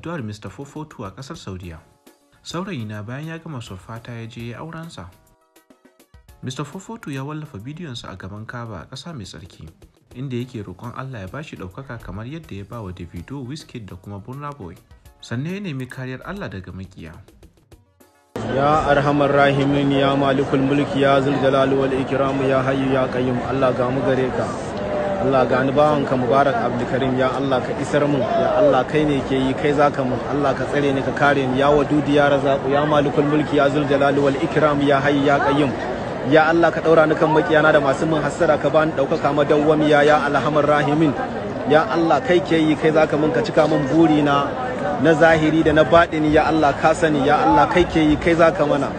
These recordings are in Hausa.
Addu'ar Mr. 442 a ƙasar Saudiya. Saurayina bayan ya gama surfata ya je ya aurensa. Mr. 442 ya wallafa bidiyonsa a gaban Ka'aba a ƙasa mai tsarki, inda yake roƙon Allah ya bashi ɗaukaka kamar yadda ya ba wa Davido, Wizkid da kuma Burna Boy. Sannan ya nemi kariyar Allah daga makiya. Ya arhamar rahimin, ya malikul mulki, ya zul jalali wal ikram, ya hayyu ya qayyum, Allah ga mu gare ka. Allah ga ni bawanka Mubarak Abdulkarim, ya Allah ka isar mun, ya Allah kai ne ke yi, kai zaka mun, Allah ka tsare ni ka kare ni, ya wadudi ya razaqu, ya malikul mulki, ya zul jalali wal ikram, ya hayyu ya qayyum. Ya Allah ka daura ni kan makiyana da masu mun hassara, ka bani daukaka madawwamiya, ya alhamar rahimin. Ya Allah kai ke yi, kai zaka mun, ka cika mun burina na zahiri da na baɗini, ya Allah ka sani, ya Allah kai ke yi, kai zaka mana.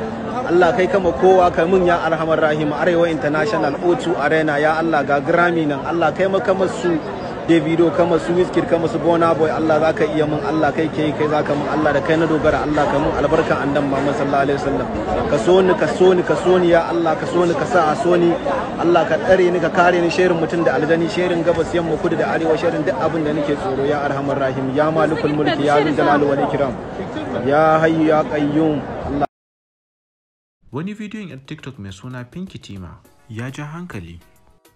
Allah kai kama kowa ka mun, ya arhamar rahim. Arewa International O2 Arena, ya Allah ga Grammy nan, Allah kai maka masu Davido, kama su Wizkid, kama su Burna Boy, Allah zaka iya mun, Allah kai ke yi, kai zaka mun, Allah da kai na dogara, Allah ka mun albarkan annabi Muhammad sallallahu alaihi wasallam. Ka so ni, ka so ni, ka so ni, ya Allah ka so ni, ka sa a so ni, Allah ka tsare ni ka kare ni sherin mutum da aljani, sherin gabas yamma kudu da arewa, sherin duk abin da nake tsoro, ya arhamar rahim, ya malikul mulki, ya zul jalali wal ikram, ya hayyu ya qayyum. Allah. Wani bidiyon 'yar TikTok mai suna Pinky Tima ya ja hankali,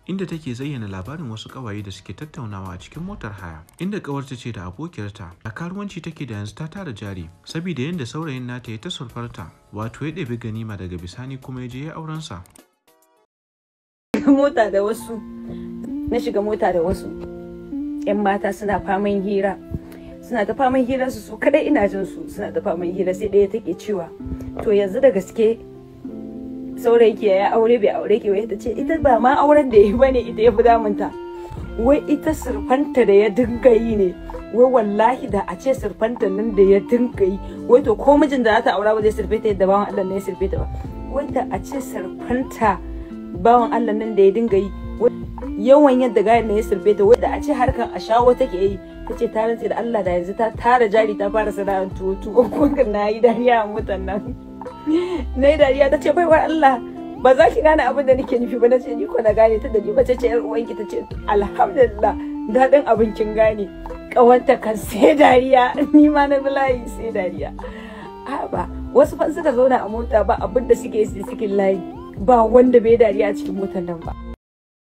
inda take zayyana labarin wasu ƙawaye da suke tattaunawa a cikin motar haya, inda ƙawarta ce da abokiyarta a karuwanci take da yanzu ta tara jari, saboda yadda saurayin nata ya ta surfarta, wato ya ɗebi ganima daga bisani kuma ya je ya aurensa. Mota da wasu, na shiga mota da wasu 'yan mata suna faman hira, suna ta faman hirar su kadai, ina jin su suna ta faman hira, sai ɗaya take cewa to yanzu da gaske saurayi ke ya aure bai aure ke, wai ta ce ita ba ma auren da ya yi bane ita ya fi damunta, wai ita surfanta da ya dinga yi ne, wai wallahi da a ce surfanta nan da ya dinga yi, wai to ko mijin da za ta aura ba zai surfe ta yadda bawan Allah ne ya surfe ta ba, wai da a ce surfanta bawan Allah nan da ya dinga yi yawan yadda gayan ne ya surfe ta, wai da a ce harkan a shawo take yi, ta ce ta rantse da Allah da yanzu ta tara jari ta fara sana'ar tuwo tuwo. Ko na yi dariya a motar nan, na yi dariya, ta ce baiwar Allah ba za ki gane abin da nake nufi ba, na ce ni ko na gane ta da ni bace ce yar uwanki, ta ce alhamdulillah daɗin abin kin gane, ƙawanta kan sai dariya, ni ma na bilayi sai dariya. Ba wasu fa suka zauna a mota ba abin da suke yi suke layi, ba wanda bai dariya a cikin motar nan ba.